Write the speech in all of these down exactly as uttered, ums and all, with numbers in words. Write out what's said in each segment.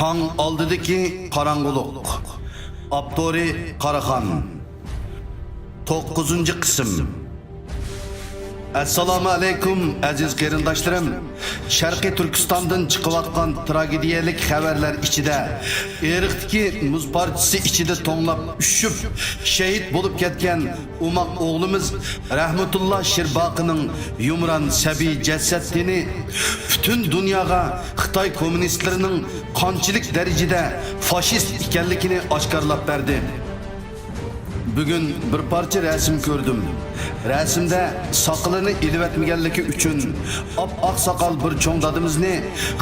تاڭ ئالدىدىكى قاراڭغۇلۇق. ئاپتورى قاراخان. توققۇزىنچى قىسىم. ئەسسالامۇ ئەلەيكۇم، ئەزىز قېرىنداشلىرىم! شەرقىي تۈركىستاندىن چىقىۋاتقان تراگېدىيەلىك خەۋەرلەر ئىچىدە، ئېرىقتىكى مۇز پارچىسى ئىچىدە توڭلاپ ئۈششۈپ، شېھىت بولۇپ كەتكەن ئوماق ئوغلىمىز رەھمەتۇللا شىرباقىنىڭ يۇمران سەبىي جەسەتىنى پۈتۈن دۇنياغا خىتاي كوممۇنىستلىرىنىڭ قانچىلىك دەرىجىدە فاشىست ئىكەنلىكىنى ئاشكارىلاپ بەردى. بۈگۈن بىر پارچە رەسىم كۆردۈم. رەسىمدە ساقىلىنى ئېلىۋەتمىگەنلىكى ئۈچۈن ئاپئاق ساقال بىر چوڭ دادىمىزنى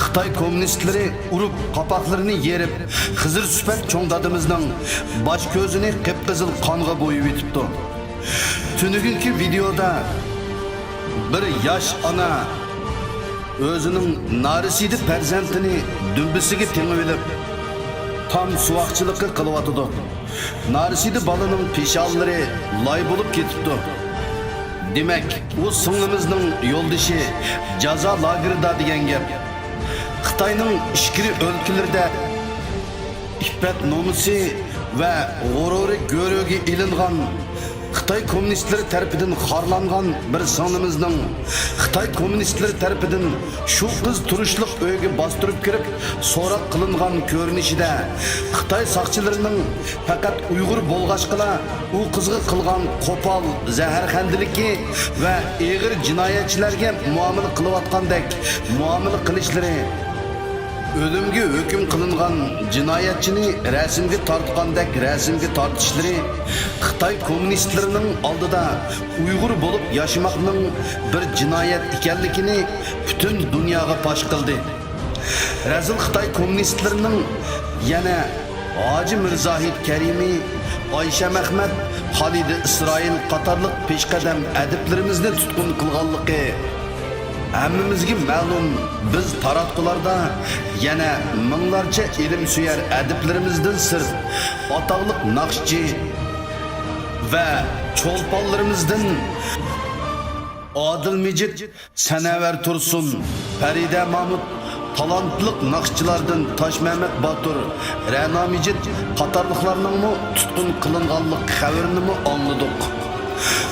خىتاي كوممۇنىستلىرى ئۇرۇپ، قاپاقلىرىنى يېرىپ، خىزىر سۈپەت چوڭ دادىمىزنىڭ باش كۆزىنى قىپقىزىل قانغا بويىۋېتىپتۇ. تۈنۈگۈنكى ۋىدېئودا بىر ياش ئانا ئۆزىنىڭ نارەسىدە پەرزەنتىنى دۈمبىسىگە تېڭىۋېلىپ، تام سۇۋاقچىلىقى قىلىۋاتىدۇ. نارەسىدە بالىنىڭ پېشانىلىرى لاي بولۇپ كېتىپتۇ. دېمەك، ئۇ سىڭلىمىزنىڭ يولدىشى جازا لاگېرىدا دېگەن گەپ. خىتاينىڭ ئىچكىرى ئۆلكىلىرىدە ئىپپەت-نومۇسى ۋە غۇرۇرى گۆرۈگە ئېلىنغان، خىتاي كوممۇنىستلىرى تەرىپىدىن خارلانغان بىر سىڭلىمىزنىڭ خىتاي كوممۇنىستلىرى تەرىپىدىن شۇ قىز تۇرۇشلۇق ئۆيگە باستۇرۇپ كىرىپ سوراق قىلىنغان كۆرۈنۈشىدە، خىتاي ساقچىلىرىنىڭ پەقەت ئۇيغۇر بولغاچقىلا ئۇ قىزغا قىلغان قوپال زەھەرخەندىلىكى ۋە ئېغىر جىنايەتچىلەرگە مۇئامىلە قىلىۋاتقاندەك مۇئامىلە قىلىشلىرى، ئۆلۈمگە ھۆكۈم قىلىنغان جىنايەتچىنى رەسىمگە تارتقاندەك رەسىمگە تارتىشلىرى خىتاي كوممۇنىستلىرىنىڭ ئالدىدا ئۇيغۇر بولۇپ ياشىماقنىڭ بىر جىنايەت ئىكەنلىكىنى پۈتۈن دۇنياغا پاش قىلدى. رەزىل خىتاي كوممۇنىستلىرىنىڭ يەنە ھاجى مىرزاھىت كەرىمى، ئايشەم ئەخمەت، خالىدە ئىسرائىل قاتارلىق پېشقەدەم ئەدىبلىرىمىزنى تۇتقۇن قىلغانلىقى ھەممىمىزگە مەلۇم. بىز تاراتقۇلاردا يەنە مىڭلارچە ئىلىمسۆيەر ئەدىبلىرىمىزدىن سىرت، ئاتاقلىق ناخشىچى ۋە چولپانلىرىمىزدىن ئادىل مىجىت، سەنەۋەر تۇرسۇن، پەرىدە مامۇت، تالانتلىق ناخشىچىلاردىن تاشمەمەت باتۇر، رەنا مىجىت قاتارلىقلارنىڭمۇ تۇتقۇن قىلىنغانلىق خەۋىرىنىمۇ ئاڭلىدۇق.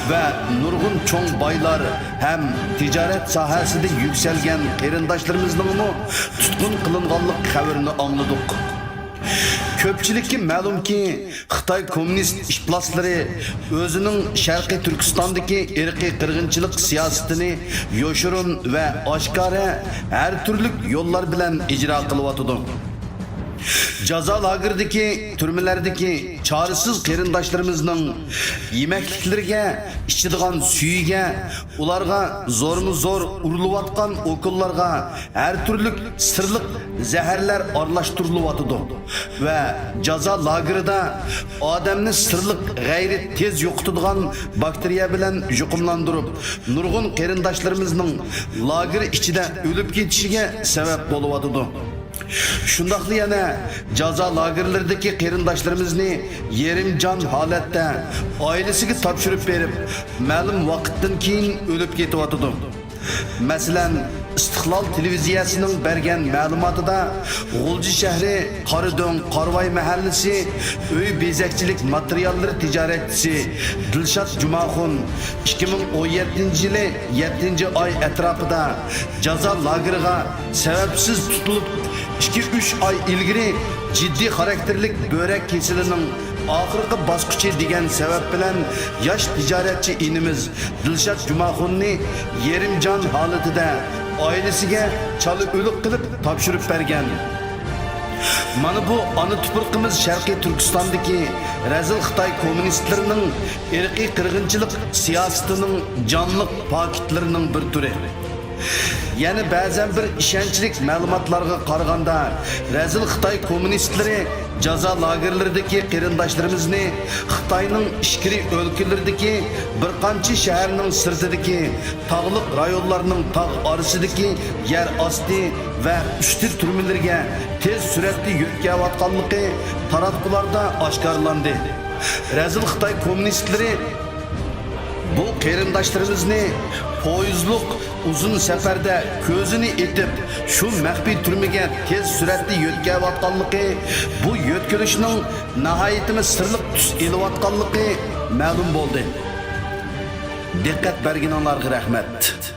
ۋە نۇرغۇن چوڭ بايلار ھەم تىجارەت ساھەسىدە يۈكسەلگەن قېرىنداشلىرىمىزنىڭمۇ تۇتقۇن قىلىنغانلىق خەۋىرىنى ئاڭلىدۇق. كۆپچىلىككە مەلۇمكى، خىتاي كوممۇنىست ئىپلاسلىرى ئۆزىنىڭ شەرقىي تۈركىستاندىكى ئىرقىي قىرغىنچىلىق سىياسىتىنى يوشۇرۇن ۋە ئاشكارا ھەر تۈرلۈك يوللار بىلەن ئىجرا قىلىۋاتىدۇ. جازا لاگېرىدىكى، تۈرمىلەردىكى چارىسىز قېرىنداشلىرىمىزنىڭ يېمەكلىكلىرىگە، ئىچىدىغان سۈيىگە، ئۇلارغا زورمۇ زور ئۇرۇلۇۋاتقان ئوكۇللارغا ھەر تۈرلۈك سىرلىق زەھەرلەر ئارىلاشتۇرۇلۇۋاتىدۇ ۋە جازا لاگېرىدا ئادەمنى سىرلىق غەيرىي تېز يوقىتىدىغان باكتېرىيە بىلەن يۇقۇملاندۇرۇپ، نۇرغۇن قېرىنداشلىرىمىزنىڭ لاگېر ئىچىدە ئۆلۈپ كېتىشىگە سەۋەب بولۇۋاتىدۇ. شۇنداقلا يەنە جازا لاگېرلىرىدىكى قېرىنداشلىرىمىزنى يېرىم جان ھالەتتە ئائىلىسىگە تاپشۇرۇپ بېرىپ، مەلۇم ۋاقىتتىن كېيىن ئۆلۈپ كېتىۋاتىدۇ. مەسىلەن، ئىستىقلال تېلېۋىزىيەسىنىڭ بەرگەن مەلۇماتىدا، غۇلجا شەھىرى قارادۆڭ قارىۋاي مەھەللىسى ئۆي بېزەكچىلىك ماتېرىياللىرى تىجارەتچىسى دىلشات جۇماخۇن ئىككى مىڭ ئون يەتتىنچى يىلى يەتتىنچى ئاي ئەتراپىدا جازا لاگېرىغا سەۋەبسىز تۇتۇلۇپ، ئىككى، ئۈچ ئاي ئىلگىرى جىددىي خاراكتېرلىك بۆرەك كېسىلىنىڭ ئاخىرقى باسقۇچى دېگەن سەۋەب بىلەن ياش تىجارەتچى ئىنىمىز دىلشات جۇماخۇننى يېرىم جان ھالىتىدە ئائىلىسىگە چالا ئۆلۈك قىلىپ تاپشۇرۇپ بەرگەن. مانا بۇ ئانا تۇپرىقىمىز شەرقىي تۈركىستاندىكى رەزىل خىتاي كوممۇنىستلىرىنىڭ ئىرقىي قىرغىنچىلىق سىياسىتىنىڭ جانلىق پاكىتلىرىنىڭ بىر تۈرى. يەنە بەزەن بىر ئىشەنچلىك مەلۇماتلارغا قارىغاندا، رەزىل خىتاي كوممۇنىستلىرى جازا لاگېرلىرىدىكى قېرىنداشلىرىمىزنى خىتاينىڭ ئىچكىرى ئۆلكىلىرىدىكى بىر قانچە شەھەرنىڭ سىرتىدىكى تاغلىق رايونلارنىڭ تاغ ئارىسىدىكى يەر ئاستى ۋە ئۈستى تۈرمىلىرىگە تېز سۈرئەتتە يۆتكەۋاتقانلىقى تاراتقۇلاردا ئاشكارىلاندى. رەزىل خىتاي كوممۇنىستلىرى بۇ قېرىنداشلىرىمىزنى پويىزلۇق ئۇزۇن سەپەردە كۆزىنى ئېتىپ، شۇ مەخپىي تۈرمىگە تېز سۈرئەتتە يۆتكەۋاتقانلىقى، بۇ يۆتكىلىشنىڭ ناھايىتىمۇ سىرلىق تۈس ئېلىۋاتقانلىقى مەلۇم بولدى. دىققەت بەرگىنىڭلارغا رەھمەت.